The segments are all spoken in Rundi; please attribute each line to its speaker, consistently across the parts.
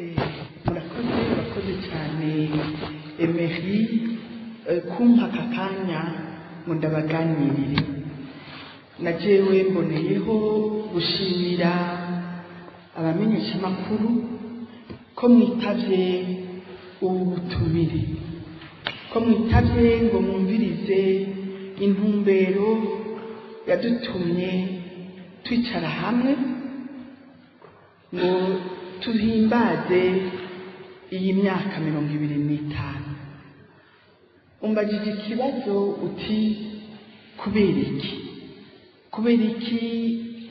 Speaker 1: Murakoze, murakoze cyane, Emery, kumpa aka kanya ngo ndabaganirire. Na jewe mboneyeho gushimira abamenyeshamakuru ko mwitavye ubu butumire, ko mwitavye ngo mwumvirize intumbero yadutumye twicara hamwe ngo tuhimbaze iyi myaka 25. Umbajije ikibazo uti: "Kubera iki? Kubera iki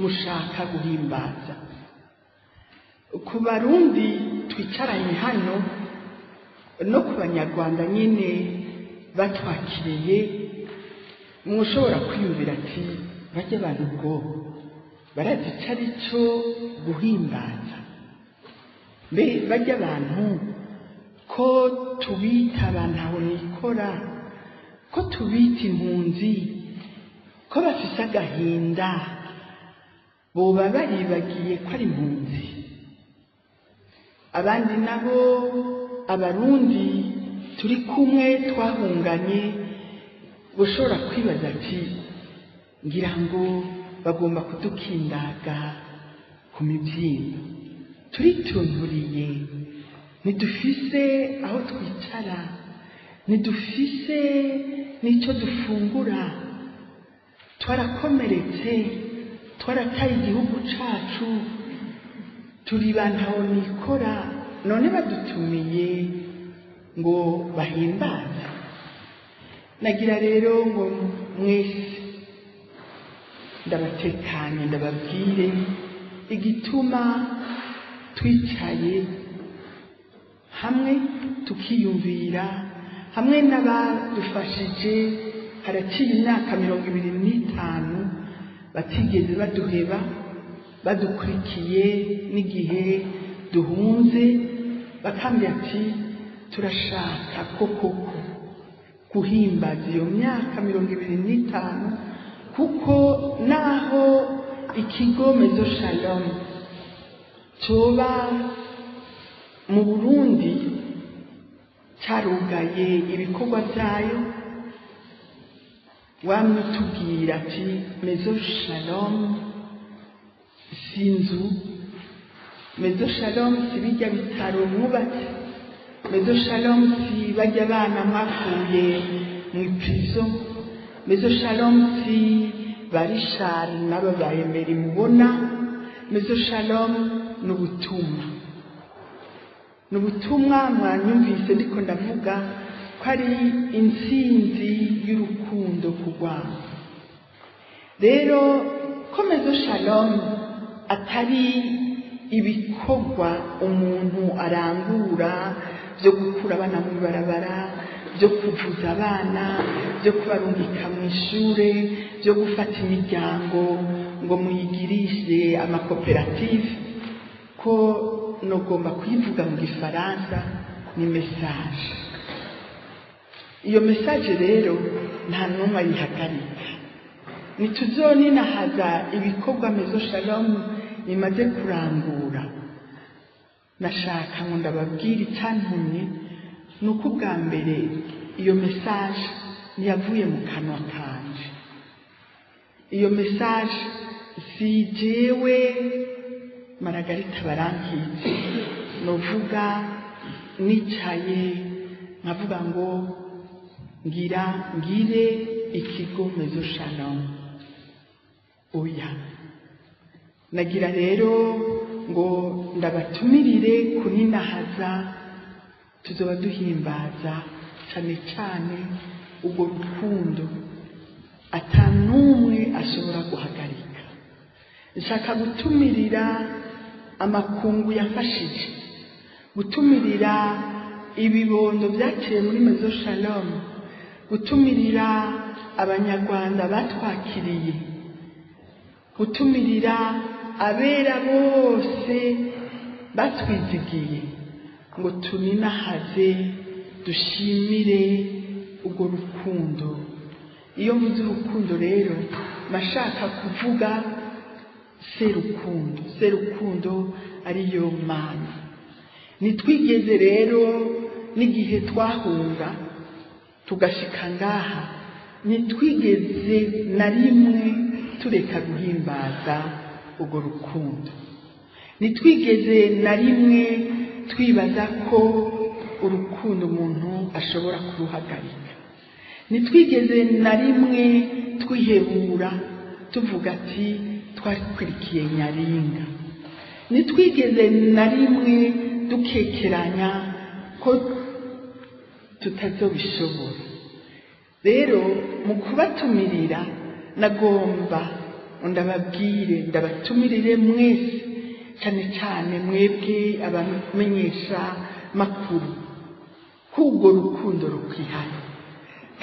Speaker 1: mushaka guhimbaza?" Ku Barundi twicaranye hano no ku Banyarwanda nyine batwakiriye, mushobora kwiyumvira ati: "Bajya abantu ubwo barazi ico ari cyo guhimbaza? Mbe bajya abantu ko tubita abantu aho nikora, ko tubita impunzi, ko bafise agahinda, boba baribagiye ko ari impunzi?" Abandi nabo, Abarundi turi kumwe twahunganye, ushobora kwibaza ati: "Ngira ngo bagomba kudukindaga ku mibyimba, turitunuriye, ntidufise aho twicara, ntidufise n'icyo dufungura, twarakomeretse, twarataye igihugu cacu, turi ba ntaho nikora, none badutumiye ngo bahimbaze." Nagira rero ngo mwese ndabatekanye, ndababwire igituma twicaye hamwe tukiyumvira hamwe n'abadufashije. Haraciye imyaka 25 batigeze baduheba, badukurikiye n'igihe duhunze, bakambwira ati: "Turashaka ko koko guhimbaza iyo myaka 25," kuko naho ikigo Maison Shalom coba mu Burundi carugaye ibikorwa byayo, wamwe utubwira ati: "Maison Shalom si inzu, Maison Shalom si bijya bitaro mwubatse, Maison Shalom si bajya abana mwakuye mu prison, Maison Shalom si ba Richard n'aba ba Emery mubona. Maison Shalom ni ubutumwa, ni ubutumwa." Mwanyumvise ndiko ndavuga ko ari intsinzi y'urukundo ku Rwanda. Rero ko Maison Shalom atari ibikorwa umuntu arangura byo gukura abana mu ibarabara, byo kuvuza abana, byo kubarungika mu ishure, byo gufata imiryango ngo muyigirishe amakoperative, ko nogomba kuyivuga mu Gifaransa, ni message. Iyo message rero nta n'umwe ayihagarika. Ntituzoninahaza ibikorwa Maison Shalom bimaze kurangura. Nashaka ngo ndababwire icyantumye. Ni uko ubwa mbere iyo message ntiyavuye mu kanwa kanje. Iyo message si jewe Maragarita Barankitse novuga nicaye nkavuga ngo ngira ngire ikigo Maison Shalom. Oya. Nagira rero ngo ndabatumirire kuninahaza. Tuzoba duhimbaza cyane cyane urwo rukundo ata n'umwe ashobora guhagarika. Nshaka gutumirira amakungu yafashije, gutumirira ibibondo byaciye muri Maison Shalom, gutumirira Abanyarwanda batwakiriye, gutumirira abera bose batwizigiye ngo tuninahaze, dushimire urwo rukundo. Iyo mvuze urukundo rero, mashaka kuvuga Serukundo, Serukundo ariyo Mana. Nitwigeze rero n'igihe twahunga tugashika ngaha, nitwigeze na rimwe tureka guhimbaza urwo rukundo. Nitwigeze na rimwe twibaza ko urukundo umuntu ashobora kuruhagarika. Nitwigeze na rimwe twihebura tuvuga ati twakurikiye Nyaringa. Nitwigeze na rimwe dukekeranya ko tutazobishobora. Rero mu kubatumirira nagomba ndababwire, ndabatumirire mwese, cyane cyane mwebwe abamenyesha makuru, ko urwo rukundo rukwihari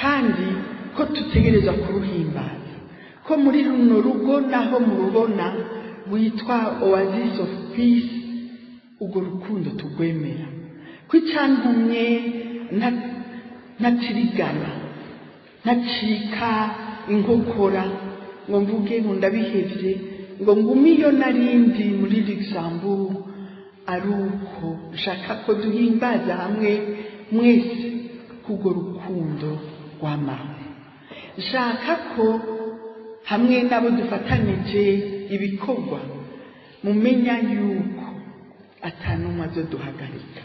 Speaker 1: kandi ko tutegerezwa kuruhimbaza, ko muri runo rugo naho murubona rwitwa Oasis of Peace, urwo rukundo tugwemera. Ko icyantumye ntatirigana, ntacika inkokora ngo mvuge ngo ndabihevye, ngo ngume iyo narindi muri Luxembourg, ari uko nshaka ko duhimbaza hamwe mwese k'urwo rukundo rw'amahoro. Nshaka ko hamwe n'abo dufatanije ibikorwa mumenya yuko atanumwe azoduhagarika.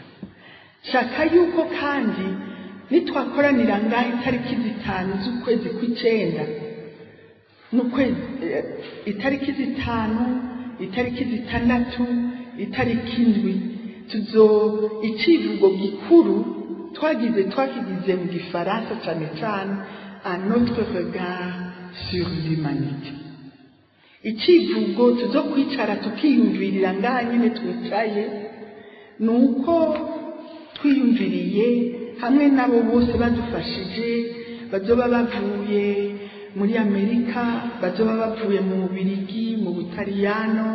Speaker 1: Nshaka yuko kandi nitwakoranira ngaho itariki 5 z'ukwezi kw'icenda, n'ukwezi, itariki 5, itariki 6, itariki 7, tuzo icivugo gikuru twagize, twakigize mu gifaransa cane cane, un autre regard sur l'humanité. Icivugo tuzo kwicara tukiyumvirira ngaha nyene twicaye, nuko twiyumviriye hamwe nabo bose badufashije, bazoba bavuye muri Amerika, bazoba bavuye mu Bubirigi, mu Butaliyano,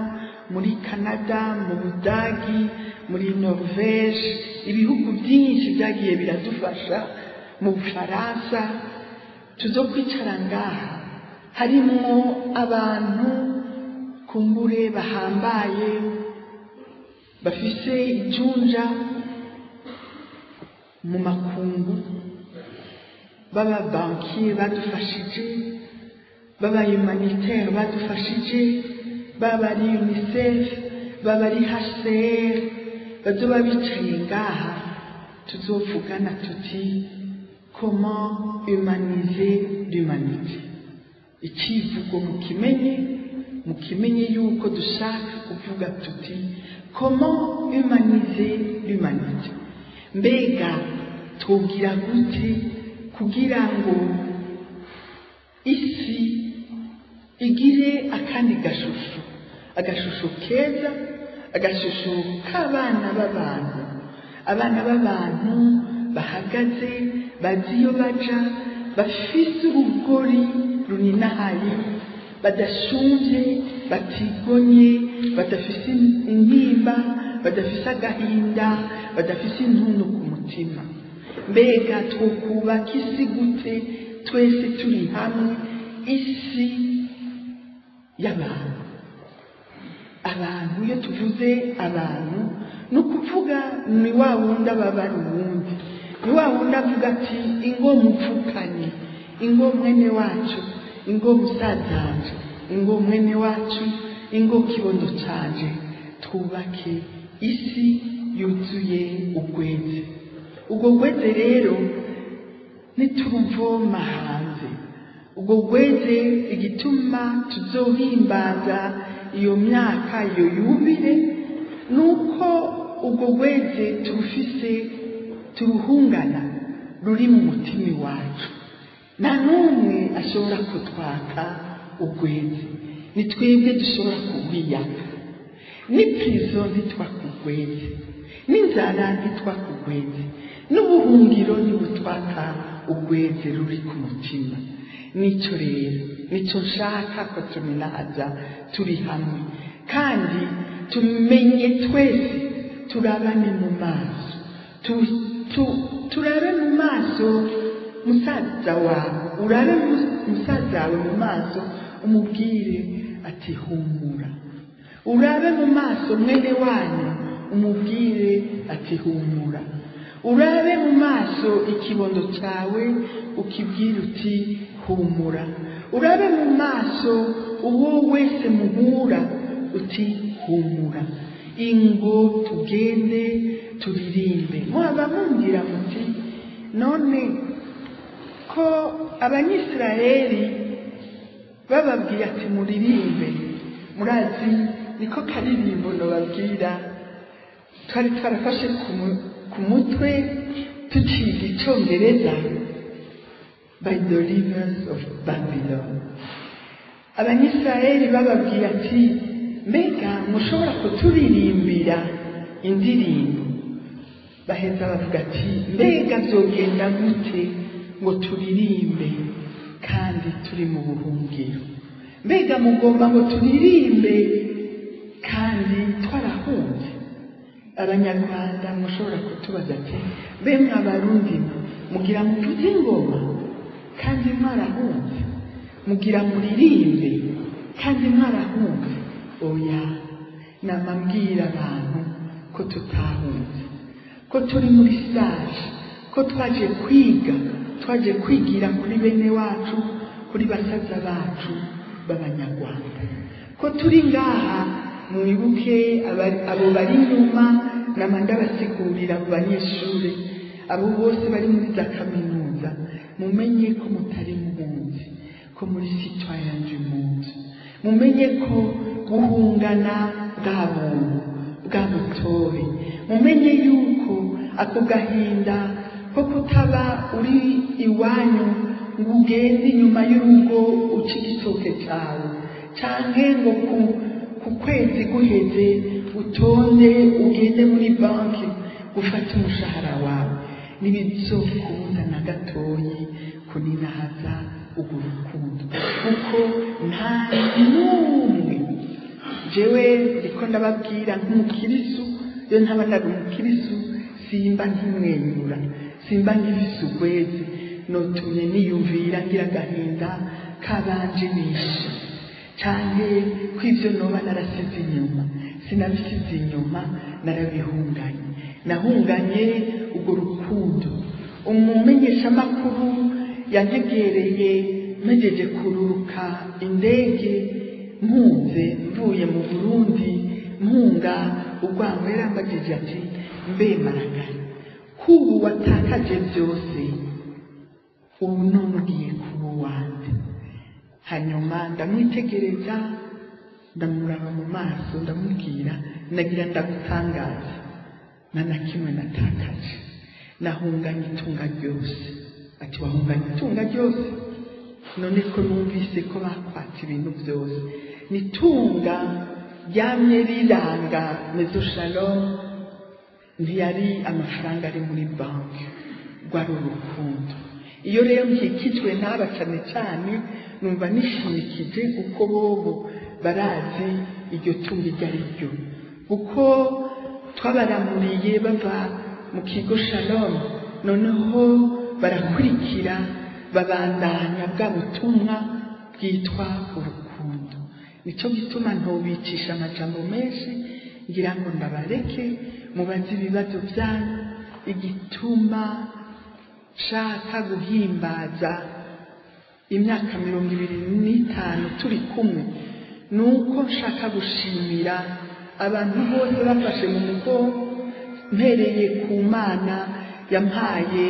Speaker 1: muri Canada, mu Budagi, muri Norvège, ibihugu byinshi byagiye biradufasha, mu Bufaransa. Tuzokwicara ngaha harimwo abantu kumbure bahambaye, bafise ijunja mu makungu, baba banquier badufashije, baba humanitaire badufashije, baba ari UNICEF, baba ari HCR, bazoba bicaye ngaha. Tuzovugana tuti: comment humaniser l'humanité. Icivugo mukimenye, mukimenye yuko dushaka kuvuga tuti: comment humaniser l'humanité. Mbega twogira gute kugira ngo isi igire akandi gashusho, agashusho keza, agashusho k'abana b'abantu, abana b'abantu bahagaze, bazi iyo baja, bafise urugori runinahaye, badashumvye, batigonye, badafise intimba, badafise agahinda, badafise intuntu ku mutima. Mbega twokubaka isi gute twese turi hamwe, isi y'abantu? Abantu, iyo tuvuze abantu, ni ukuvuga ni wa wundi ababara uwundi, ni wa wundi avuga ati: ingo mupfukanye, ingo mwene wacu, ingo musazanje, ingo mwene wacu, ingo kibondo canje, twubake isi yuzuye ugweze. Ubwo gweze rero nituruvoma hanze. Ubwo gweze, igituma tuzohimbaza iyo myaka, iyo yubile, nuko ubwo gweze turufise, turuhungana, ruri mu mutima iwacu. Nta n'umwe ashobora kutwaka ugweze, ni twebwe dushobora kugwiyaka. Ni prison ntitwakugweze, n'inzara ntitwakugweze, n'ubuhungiro ntibutwaka ugweze ruri ku mutima. Nico rero nico nshaka ko tuminahaza turi hamwe, kandi tumenye twese, turabane mu maso, turabe mu maso musaza wawe, urabe musaza wawe mu maso, umubwire ati: humura. Urabe mu maso mwene wanyu, umubwire ati: uti humura, urabe mu maso ikibondo cyawe ukibwira uti humura, urabe mu maso uwo wese muhura uti humura. Ingo tugende turirimbe. Mwaba mumbwira muti none ko Abanyisiraheli bababwiye ati muririmbe, murazi niko karirimbo nobabwira twari twarafashe ku mutwe tuciga Icongereza, "By the Rivers of Babylon". Abanyisiraheli bababwiye ati mbega mushobora kuturirimbira indirimbo? Baheza bavuga ati mbega byogenda gute ngo turirimbe kandi turi mu buhungiro? Mbega mugomba ngo turirimbe kandi twarahunze? Abanyarwanda mushobora kutubaza ati mbe mwabarundi mugira muvuze ingoma kandi mwarahunze? Mugira muririmbe kandi mwarahunze? Oya, namambwira abantu ko tutahunze, ko turi muri stage, ko twaje kwiga, twaje kwigira kuri bene wacu, kuri basaza bacu b'Abanyarwanda, ko turi ngaha. Mwibuke abo bari inyuma, nama ndabasigurira abo banyeshuri, abo bose bari muri za kaminuza, mumenye ko mutari muhunzi, ko muri citoyen du monde. Mumenye ko guhungana bwa buntu bwa butobe, mumenye yuko ako gahinda ko kutaba uri iwanyu ngo ugende inyuma y'urugo uca igitoke cyawe, canke ngo ku kwezi guheze utonde ugende muri banki gufata umushahara wawe, ntibizokunda na gatoyi kuninahaza urwo rukundo, kuko nta n'umwe. Jewe ndiko ndababwira nk'umukirisu, iyo ntaba ndari umukirisu simba nkimwenyura, simba nkifise ugwezi, notumye niyumvira ngira agahinda kabanje nishe, canke kw'ivyo noba narasize inyuma. Sinabisize inyuma, narabihunganye, nahunganye urwo rukundo. Umumenyeshamakuru yantegereye mpejeje kururuka indege mpunze mvuye mu Burundi mpunga urwango, yarambajije ati mbe Maragari, kubu watakaje byose, ubu none ugiye kuba uwande? Hanyuma ndamwitegereza, ndamuraba mu maso, ndamubwira, nagira ndagutangaza, nta na kimwe natakaje, nahunganye itunga ryose. Ati wahunganye itunga ryose? None ko numvise ko bakwatse ibintu byose? Nitunga ryamye riranga Maison Shalom ntiyari amafaranga ari muri banki, rwari urukundo. Iyo rero nkikijwe n'aba cyane cyane numva nishimikije, kuko bobo barazi iryo tunga iryo ari ryo, kuko twabaramuriye bava mu kigo Shalom, noneho barakurikira babandanya bwa butumwa bwitwa urukundo. Nicyo gituma ntobicisha amajambo menshi, ngira ngo ndabareke mubaze ibibazo byanyu. Igituma nshaka guhimbaza imyaka 25 turi kumwe ni uko nshaka gushimira abantu bose bafashe mu mugongo, mpereye ku Mana yampaye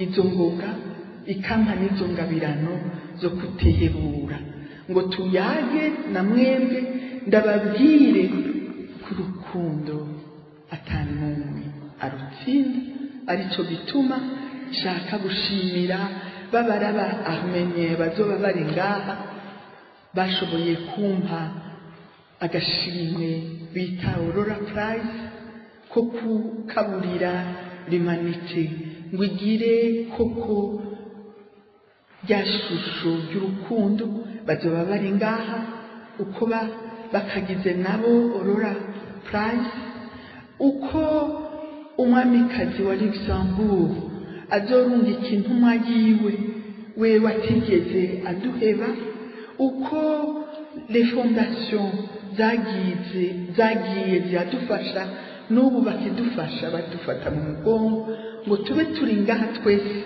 Speaker 1: izo ngoga, ikampa n'izo ngabirano zo kutihebura ngo tuyage na mwebwe, ndababwire ku rukundo atanumwe arutsinda. Aricyo gituma nshaka gushimira babaraba amenye bazoba bari ngaha bashoboye kumpa agashimwe bita Aurora Prize ko kukaburira l'humanité ngo igire koko rya shusho ry'urukundo. Bazoba bari ngaha uko bakagize nabo Aurora Prize, uko umwamikazi wa Luxembourg azorungika intumwa yiwe, wewe atigeze aduheba, uko les fondations zagiye ziradufasha N'ubu bakidufasha, badufata mu mugongo ngo tube turi ngaha twese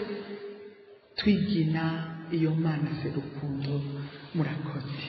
Speaker 1: twigina iyo Mana se rukundo. Murakoze.